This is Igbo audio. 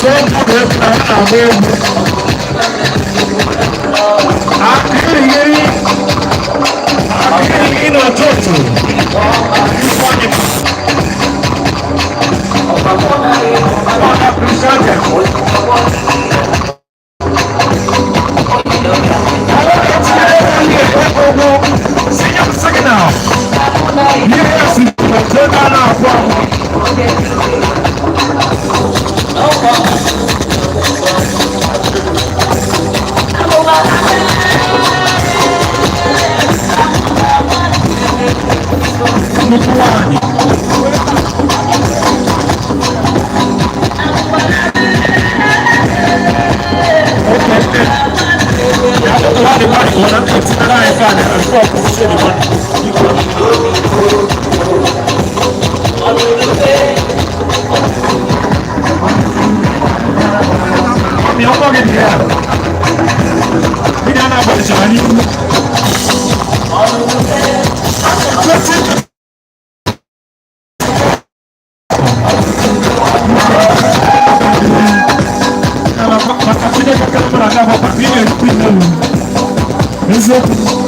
Na-agba egwu akịrịgịrị akịrịgịrị n'ụtụtụ. Ifeanyị Ọda signal. Yes, na-akwụ nnukwu nwanyị. Mi ọkọ gị dị ya. Mmiri a na-agbalichara n'ihu. Maka Chineke kere mmadụ aka bụ maka ị na-ekwu ime eziokwu.